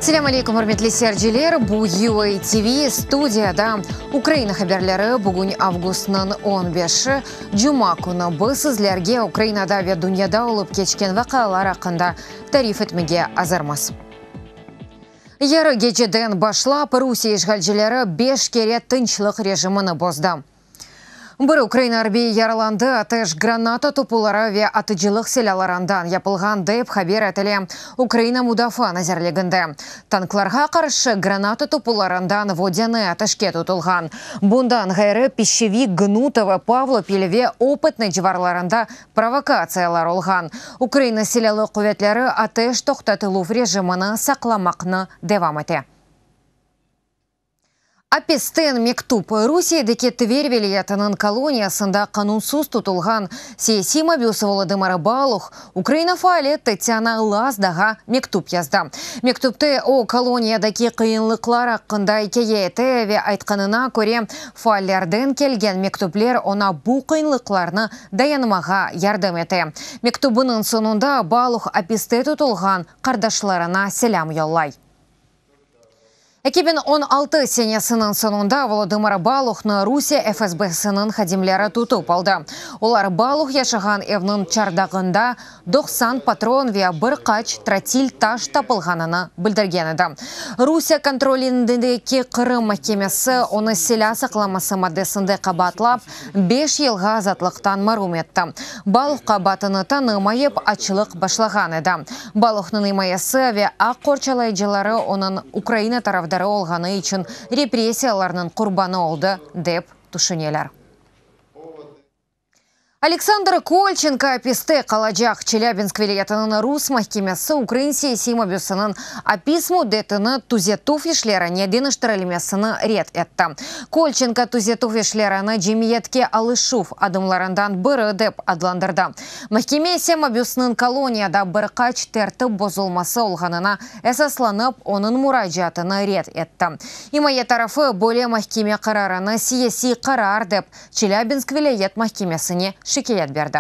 Selâm aleykum, ürmetli seyirciler! Bu UA TV, studiyada Ukraina haberleri. Bugün avgustnıñ on beşi, cuma künü. Biz sizlerge Ukrainada ve dünyada olıp keçken vaqialar aqqında tarif etmege azırmız. Yarı geceden başlap Rusiye işğalcileri beş kere tınçlıq rejimini bozdı. Bir ukrain arbiyi yaralandı, ateş granata topuları ve atıcılıq silâlarından yapılğan, dep haber etile Ukraina Mudafaa nazirliginde. Tanklarğa qarşı granata topularından Vodânıy ateşke tutulğan. Bundan ğayrı, Pişçevik, Gnutovo, Pavlopil ve Opıtnıy civarlarında provokatsiyalar olğan. Ukraina Silâlı quvetleri ateş toqtatıluv rejimini saqlamaqnı devam ete. Apisten mektüp, Rusiyedeki Tver vilâyetiniñ koloniyasında qanunsız tutulğan siyasiy mabüs Volodımır Baluh Ukraina faali Tatyana Lazdağa mektüp yazdı. Mektüpte o, koloniyadaki qıyınlıqlar aqqında ikâye ete ve aytqanına köre, faallerden kelgen mektüpler oña bu qıyınlıqlarnı dayanmağa yardım ete. Mektübiniñ soñunda Baluh apiste tutulğan qardaşlarına selâm yollay. 2016 senesiniñ soñunda Volodımır Baluhnı Rusiye FSBsiniñ hadimleri tutıp aldı. Olar Baluh yaşağan evniñ çardağında 90 patron ve bir qaç trotil taş tapılğanını bildirgen edi. Rusiye kontrolindeki Qırım mahkemesi onı silâ saqlaması maddesinde qabaatlap, beş yılğa azatlıqtan marum etti. Baluh qabaatını tanımayıp, açlıq başlağan edi. Baluhnıñ imayesi ve aq qorçalayıcıları onıñ Ukraina tarafdarı olğanı içün repressiyalarnıñ qurbanı oldı, dep tüşüneler. Aleksandr Kolçenko apiste qalacaq. Çelâbinsk vilâyetiniñ rus mahkemesi ukrain siyasiy mabüsiniñ apis müddetini tüzetüv işlerine deñiştirilmesini red etti. Kolçenko tüzetüv işlerini cemiyetke alışuv adımlarından biri dep adlandırdı. Mahkeme ise mabüsniñ koloniyada bir qaç tertip bozulması olğanına esaslanıp, onıñ muracaatını red etti. İmaye tarafı böyle mahkeme qararını siyasiy qarar dep Çelâbinsk vilâyet mahkemesine şikâyet berdi.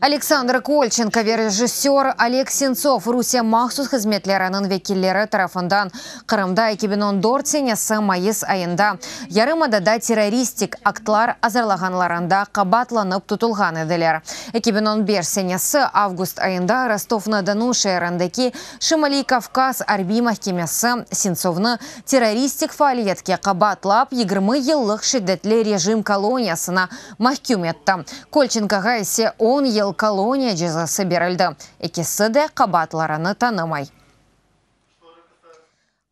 Aleksandr Kolçenko ve rejissör Oleg Sentsov Rusiye mahsus hızmetleriniñ vekilleri tarafından Qırımda 2014 senesi mayıs ayında yarımadada terroristik aktlar azırlağanlarında qabaatlanıp tutulğan ediler. 2015 senesi avgust ayında Rostov-na-Donu şeerindeki Şimaliy Kavkaz arbiy mahkemesi Sentsovnı terroristik faaliyetke qabaatlap, 20 yıllıq şiddetli rejim koloniyasına mahküm etti. Kolçenkoğa ise on yıl koloniya cezası berildi. Ekisi de qabaatlarını tanımay.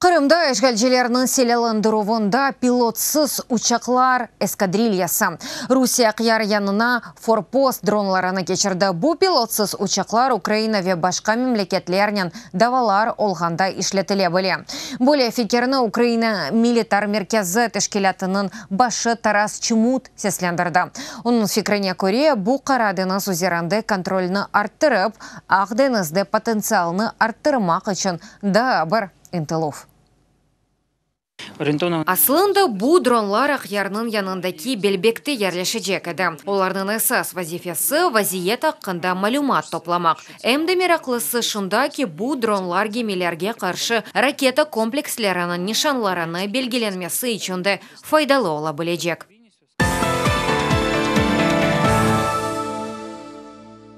Qırımda işğalcilerniñ silâlandıruvında pilotsız uçaqlar eskadrilyası Rusiye Aqyar yanına Forpost dronlarını keçirdi. Bu pilotsız uçaqlar Ukraina ve başqa memleketlernen davalar olğanda işletile bile. Böyle fikirni Ukraina Militar merkezi teşkilâtınıñ başı Taras Çmut seslendirdi. Onıñ fikrine köre, bu Qara deñiz üzerinde kontrolni arttırıp, Aq deñizde potentsialnı arttırmaq içün daa bir ıntıluv. Aslında, bu dronlar Aqyarnıñ yanındaki Belbekte yerleşecek edi. Olarnıñ esas vazifesi, vaziyet aqqında malümat toplamaq. Em de meraqlısı şunda ki, bu dronlar gemilerge qarşı raketa kompleksleriniñ nişanlarını belgilenmesi içün de faydalı ola bilecek.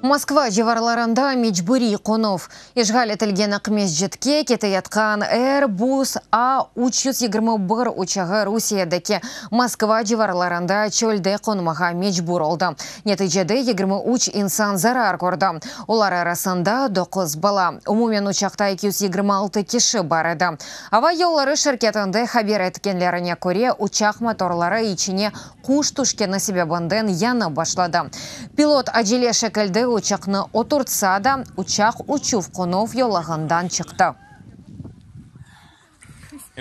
Moskva civarlarında mecburiy qonuv. İşğal etilgen Aqmescitke keteyatqan Airbus A 321 uçağı Rusiyedeki Moskva civarlarında çölde qonmağa mecbur oldı. Neticede 23 insan zarar kördi, olar arasında doquz bala. Umumen uçaqta 226 kişi bar edi. Ava yolları şirketinde haber etkenlerine köre, uçaq motorları içine quş tüşkeni sebebinden yanıp başladı. Pilot acele şekilde uçaqnı oturtsa da, uçaq uçuv-qonuv yolağından çıqtı.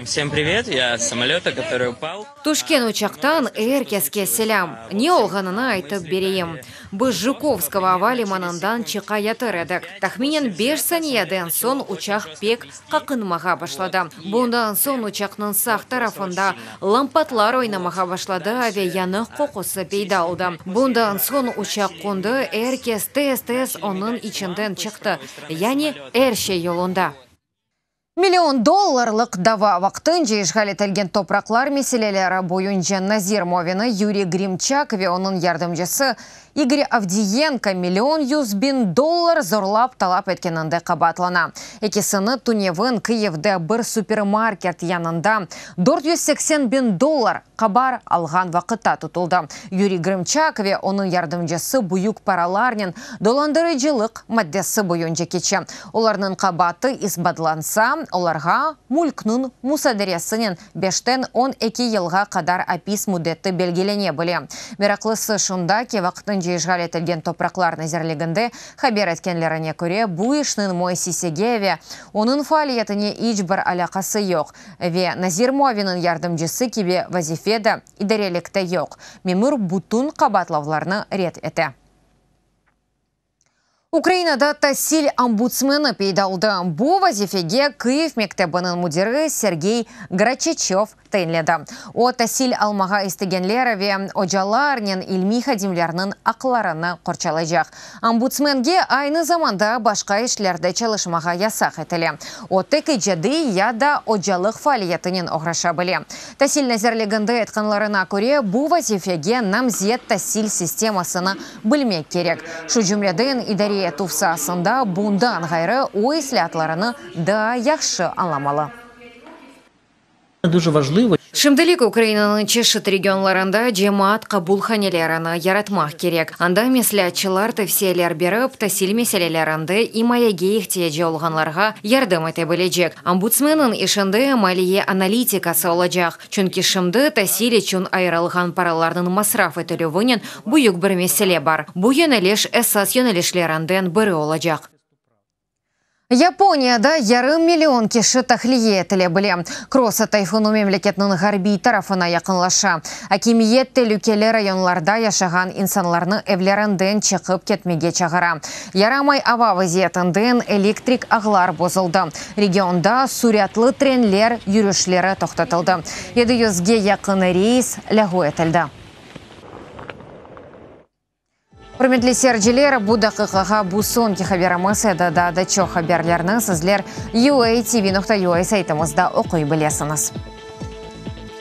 Vsem privet, ya s samolöta, kotorıy upal. Tüşken uçaqtan er keske selâm. Ne olğanını aytıp bereyim. Biz Jukovskogo ava limanından çıqa yatır edik. Tahminen beş saniyeden soñ uçaq pek qaqınmağa başladı. Bundan soñ uçaqnıñ sağ tarafında lampatlar oynamağa başladı ve yanıq qoqusı peyda oldı. Bundan soñ uçaq qondı, er kes tez-tez onıñ içinden çıqtı. Yani er şey yolunda. Million dollarlıq dava vaqtınca işğal etilgen topraqlar meseleleri boyunca nazir muavini Yuriy Grimçak ve onıñ yardımcısı İgor Ovdiyenko million 100000 dollar zorlap talap etkeninde qabaatlana. Ekisini tünevin Kıyivde bir supermarket yanında 480 biñ dollar qabar alğan vaqıtta tutuldı. Yuriy Grımçak ve onıñ yardımcısı büyük paralarnen dolandırıcılıq maddesi boyunca keçe. Olarnıñ qabaatı isbatlansa, olarğa mülkniñ musaderesinen beşten 12 yılğa qadar apis müddeti belgilene bile. Meraqlısı şunda ki, vaqtınca işğal etilgen topraqlar nazirliginde haber etkenlerine köre, bu işniñ müessisege ve onıñ faaliyetine iç bir alâqası yoq ve nazir muaviniñ yardımcısı kibi vazife de idarelikte yoq. Memur bütün qabaatlavlarnı red ete. Ukrainada tasil ombudsmeni peyda oldı. Bu vazifege Kıyiv mektebiniñ müdiri Sergey Graçeçöv tayinledi. O, tasil almağa istegenler ve ocalarnen ilmiy hadimlerniñ aqlarını qorçalaycaq. Ombudsmenge aynı zamanda başqa işlerde çalışmağa yasaq etile. O, tek icadiy ya da ocalıq faaliyetinen oğraşa bile. Tasil nazirliginde aytqanlarına köre, bu vazifege namzet tasil sistemasını bilmek kerek, şu cümleden idare etüv saasında, bundan ğayrı, o islâatlarını daa yahşı añlamalı. Şimdilik Ukrainanıñ çeşit regionlarında cemaat qabulhanelerini yaratmaq kerek, anda mesleatçılar tevsiyeler berip, tasil meselelerinde imayege ihtiyacı olğanlarğa yardım ete bilecek. Ombudsmenniñ işinde maliye analitikası olacaq, çünki şimdi tasil içün ayırılğan paralarnıñ masraf etilüvinen büyük bir mesele bar. Bu yöneliş esas yönelişlerinden biri olacaq. Yaponiyada yarım million kişi tahliye etile bile. Krosa tayfunı memleketniñ ğarbiy tarafına yaqınlaşa. Akimiyet telükeli rayonlarda yaşağan insanlarnı evlerinden çıqıp ketmege çağıra. Yaramay ava vaziyetinden elektrik ağlar bozuldı. Regionda süratlı trenler yürüşleri toqtatıldı. 700ge yaqın reys lâğu etildi. Ürmetli seyirciler, bu daqiqağa bu soñki haberimiz edi. Daa da çoq haberlerni sizler uatv.ua saytımızda oquy bilesiñiz.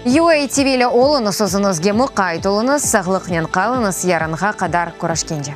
UATV ile oluñız, özüñizge muqayt oluñız, sağlıqnen qalıñız, yarınğa qadar körüşkence.